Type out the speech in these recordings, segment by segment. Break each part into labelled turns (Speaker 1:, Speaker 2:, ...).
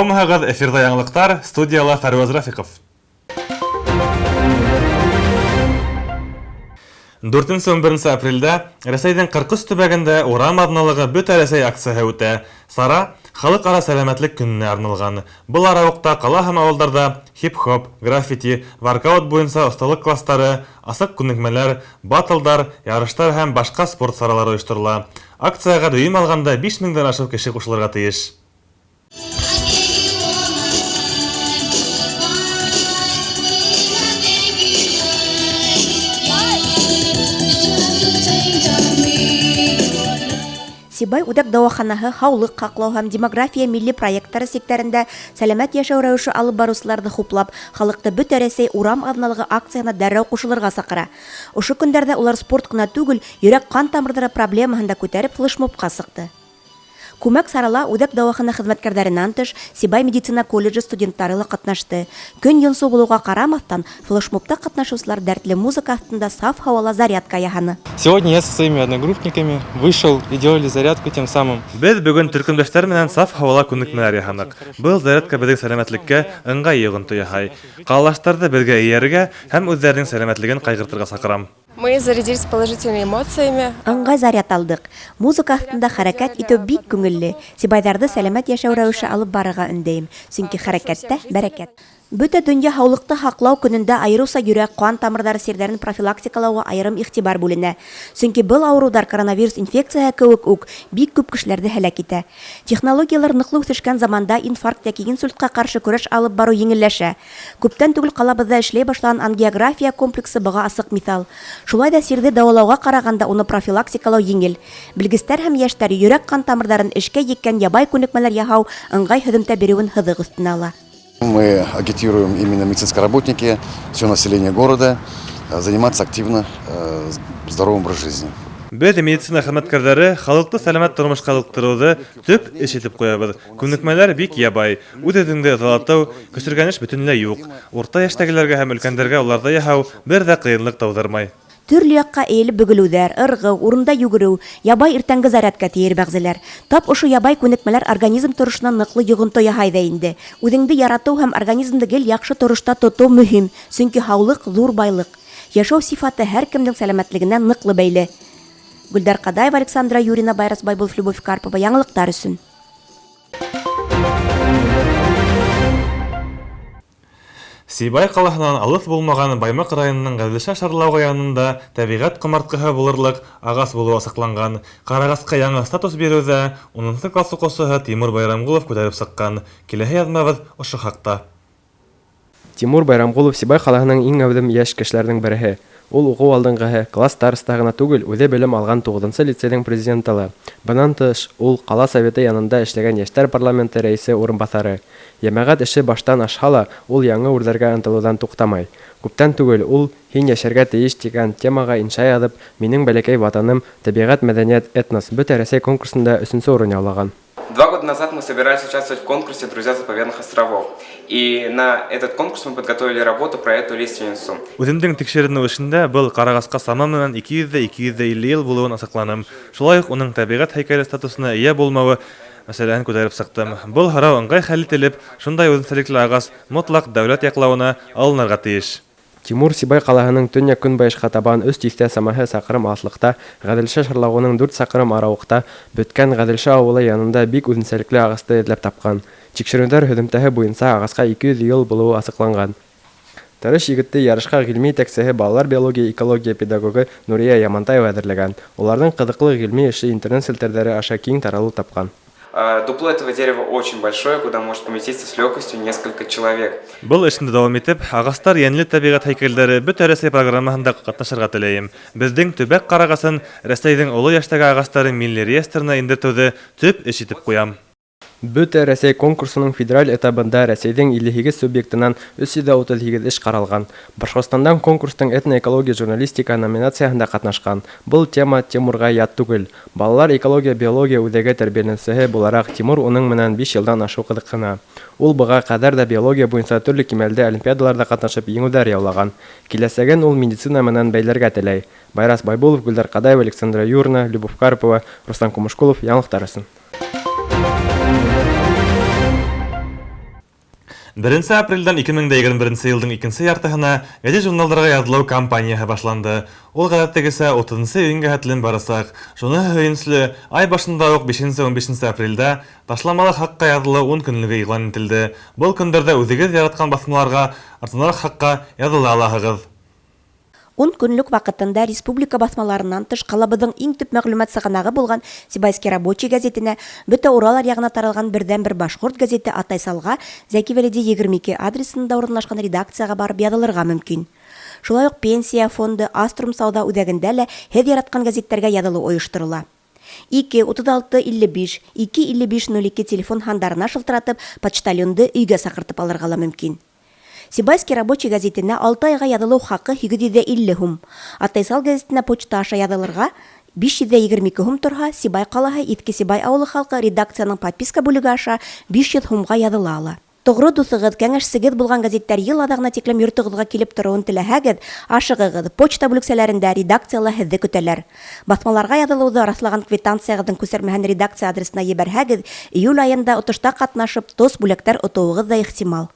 Speaker 1: Һаумыһығыҙ, эфирҙа яңылыҡтар, студияла Фәрүәз Рафиҡов. 4-11 апрелдә Рәсәйҙең 43 төбәгендә урам аҙналығы Бөтә Рәсәй акцияһы үтә. Сара Халыҡ-ара сәләмәтлек көнөнә арналған. Был арауыҡта ҡала һәм ауылдарҙа хип-хоп, граффити, воркаут буйынса оҫталыҡ кластары, асыҡ күнекмәләр, баттлдар, ярыштар һәм башҡа спорт саралары ойошторола. Акцияға дөйөм алғанда 5 меңдән ашыу кеше ҡушылырға тейеш.
Speaker 2: Сибай үҙәк дауаханаһы һаулыҡ һаҡлау һәм демография милли проекттары сиктәрендә сәләмәт йәшәү рәүеше алып барыусыларҙы хуплап, халыҡты Бөтә Рәсәй урам аҙналығы акцияһына дәррәү ҡушылырға саҡыра. Ошо көндәрҙә улар спорт ҡына түгел, йөрәк-ҡан тамырҙары проблемаһын да күтәреп флешмобҡа сыҡты. Күмәк сарала үҙәк дауахана хеҙмәткәрҙәренән тыш, Сибай медицина колледжы студенттары ла ҡатнашты. Көн йонсоу булыуға ҡарамаҫтан, флешмобта ҡатнашыусылар дәртле музыка аҫтында саф һауала зарядка яһаны.
Speaker 3: Сегодня я со своими одногруппниками вышел и делали зарядку тем самым.
Speaker 1: Беҙ бөгөн төркөмдәштәр менән саф һауала күнекмәләр яһаныҡ. Был зарядка беҙҙең сәләмәтлеккә ыңғай йоғонто яһай. Ҡалалаштарҙы беҙгә эйәрергә һәм үҙҙәренең сәләмәтлеген ҡайғыртырға саҡырам.
Speaker 4: Мы зарядились положительными эмоциями.
Speaker 2: Ыңғай заряд алдыҡ. Музыка аҫтында хәрәкәт итеү бик күңелле. Сибайҙарҙы сәләмәт йәшәү рәүеше алып барырға өндәйем, сөнки хәрәкәттә бәрәкәт. Бөтә донъя һаулыҡты һаҡлау көнөндә айырыуса йөрәк-ҡан тамырҙары сирҙәрен профилактикалауға айырым иғтибар бүленә. Сөнки был ауырыуҙар коронавирус инфекцияһы кеүек үк бик күп кешеләрҙе һәләк итә. Технологиялар ныҡлы үҫешкән заманда инфаркт йәки инсультҡа ҡаршы көрәш алып барыу еңелләшә. Күптән түгел ҡалабыҙҙа эшләй башлаған ангиография комплексы быға асыҡ миҫал. Шулай ҙа сирҙе дауалауға ҡарағанда уны профилактикалау еңел. Белгестәр һәм йәштәр йөрәк-ҡан тамырҙарын эшкә еккән ябай күнекмәләр яһау ыңғай һөҙөмтә биреүен һыҙыҡ өҫтөнә ала.
Speaker 5: Мы агитируем именно медицинские работники, все население города заниматься активно здоровым образом жизни.
Speaker 1: Беҙ, медицина хеҙмәткәрҙәре, халыҡты сәләмәт тормошҡа ылыҡтырыуҙы төп эш итеп ҡуябыҙ. Күнекмәләр бик ябай, үҙ-үҙеңде ыҙалатыу, көсөргәнеш бөтөнләй юҡ. Урта йәштәгеләргә һәм өлкәндәргә уларҙы яһау бер ҙә ҡыйынлыҡ тыуҙырмай.
Speaker 2: Төрлө яҡҡа эйелеп бөгөлөүҙәр, ырғыу, урында йүгереү, ябай иртәнге зарядка тиер бәғзеләр. Тап ошо ябай күнекмәләр организм торошона ныҡлы йоғонто яһай ҙа инде. Үҙеңде яратыу һәм организмды гел яҡшы торошта тотоу мөһим, сөнки һаулыҡ ҙур байлыҡ. Йәшәү сифаты һәр кемдең сәләмәтлегенә ныҡлы бәйле. Гөлдәр Ҡадаева, Александра Юрина, Байрас Байбулов, Любовь Карпова. Яңылыҡтар өсөн.
Speaker 1: Сибай ҡалаһынан алыҫ булмаған Баймаҡ районының Ғәҙелша шарлауғы янында тәбиғәт ҡомартҡыһы булырлыҡ ағас булыуы асыҡланған. Ҡарағасҡа яңы статус биреүҙә 10 класс уҡыусыһы Тимур Байрамғолов күтәреп сыҡҡан. Киләһе яҙмабыҙ ошо хаҡта.
Speaker 6: Тимур Байрамғолов Сибай ҡалаһының иң әүҙем йәш кешеләренең береһе. Ул уҡыу алдынғыһы, класс старостаһы ғына түгел, үҙе белем алған 9-нсы лицейҙың президенты ла. Бынан тыш, ул ҡала советы янында эшләгән йәштәр парламенты рәйесе урынбаҫары. Йәмәғәт эше баштан ашһа ла, ул яңы үрҙәргә ынтылыуҙан туҡтамай. Күптән түгел ул «Һин йәшәргә тейеш» тигән темаға инша яҙып, «Минең бәләкәй ватаным, тәбиғәт, мәҙәниәт, этнос» Бөтә Рәсәй конкурсында 3-нсе урын яулаған.
Speaker 7: 2 года назад мы собирались участвовать в конкурсе «Друзья заповедных островов». И на этот конкурс мы подготовили работу про эту лиственницу.
Speaker 1: Үҙемдең тикшеренеү эшендә был ҡарағасҡа сама менән 200-250 йыл булыуын асыҡланым. Шулай уҡ уның тәбиғәт һәйкәле статусына эйә булмауы мәсьәләһен күтәреп сыҡтым. Был һорау ыңғай хәл ителеп, шундай үҙенсәлекле ағас мотлаҡ дәүләт яҡлауына алынырға тейеш.
Speaker 6: Тимур Сибай ҡалаһының төньяҡ-көнбайышҡа табан өс тиҫтә самаһы саҡрым алыҫлыҡта, Ғәҙелша шарлауының 4 саҡрым арауыҡта бөткән Ғәҙелша ауылы янында бик үҙенсәлекле ағасты эҙләп тапҡан. Тикшеренеүҙәр һөҙөмтәһе буйынса ағасҡа 200 йыл булыуы асыҡланған. Тырыш егетте ярышҡа ғилми етәксеһе балалар биология экология педагогы Нурия Ямантаева әҙерләгән. Уларҙың ҡыҙыҡлы ғилми эше интернет селтәрҙәре аша киң таралыу тапҡан.
Speaker 7: Дупло этого дерева очень большое, куда может поместиться с легкостью несколько человек.
Speaker 1: Был эшне дауам итеп, ағастар йәнле тәбиғәт һәйкәлдәре Бөтә Рәсәй программаһында ҡатнашырға теләйем. Беҙҙең төбәк ҡарағасын Рәсәйҙең оло йәштәге ағастары милли реестрына индертеүҙе төп эш итеп ҡуям.
Speaker 6: Бөтә Рәсәй конкурсының федераль этабында Рәсәйҙең 58 субъектынан 338 эш ҡаралған. Башҡортостандан конкурстың этноэкология журналистика номинацияһында ҡатнашҡан. Был тема Тимурға ят түгел. Балалар экология биология үҙәге тәрбиәләнеүсеһе булараҡ Тимур уның менән 5 йылдан ашыу ҡыҙыҡһына. Ул быға ҡәҙәр ҙә биология буйынса төрлө кимәлдә олимпиадаларҙа ҡатнашып еңеүҙәр яулаған. Киләсәген ул медицина менән бәйләргә теләй. Байрас Байбулов, Гөлдәр Ҡадаева, Александра Юрина, Любовь Карпова, Руслан Кумышкулов, яңылыҡтар өсөн.
Speaker 1: Беренсе апрелдән 2021 нче елның икенсе яртыһына гәзит-журналдарға яҙылыу кампанияһы башланды. Ул ғәҙәттәгесә 30 нчы июньгә хәтлем барасаҡ. Шуныһы һөйөнслө, ай башында уҡ 5-15 апрелдә ташламалы хаҡҡа яҙылыу ун көнлөгө иғлан ителде. Был көндәрҙә үҙегеҙ яратҡан баҫмаларға арзаныраҡ хаҡҡа яҙыла алаһығыҙ.
Speaker 2: Ун көнлөк ваҡытында республика баҫмаларынан тыш ҡалабыҙҙың иң төп мәғлүмәт сығанағы булған Сибайский рабочий гәзитенә, бөтә Урал аръяғына таралған берҙән-бер башҡорт гәзите Атайсалға Зәки Вәлиди 22 адресында урынлашҡан редакцияға барып яҙылырға мөмкин. Шулай уҡ Пенсия фонды, Аструм сауҙа үҙәгендә лә һеҙ яратҡан гәзиттәргә яҙылыу ойошторола. 2 36 55 2 55 02 телефон һандарына шылтыратып, почтальонды өйгә саҡыртып алырға ла мөмкин. Сибайский рабочий гәзитенә 6 айға яҙылыу хаҡы 850 һум. Атайсал гәзитенә почта аша яҙылырға 522 һум торһа, Сибай ҡалаһы, Иҫке Сибай ауылы халҡы редакцияның подписка бүлеге аша 500 һумға яҙыла ала. Тоғро дуҫығыҙ, кәңәшсегеҙ булған гәзиттәр йыл аҙағына тиклем йортоғоҙға килеп тороуын теләһәгеҙ, ашығығыҙ, почта бүлексәләрендә редакцияла һеҙҙе көтәләр. Баҫмаларға яҙылыуҙы раҫлаған квитанцияғыҙҙың күсермәһен редакция адресына ебәрһәгеҙ, июль айында отошта ҡатнашып, тос бүләктәр отоуығыҙ ҙа ихтимал.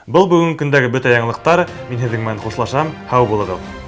Speaker 1: Был бөгөнгө көндәге бөтә яңылыҡтар. Мин һеҙҙең менән хушлашам. Һау булығыҙ.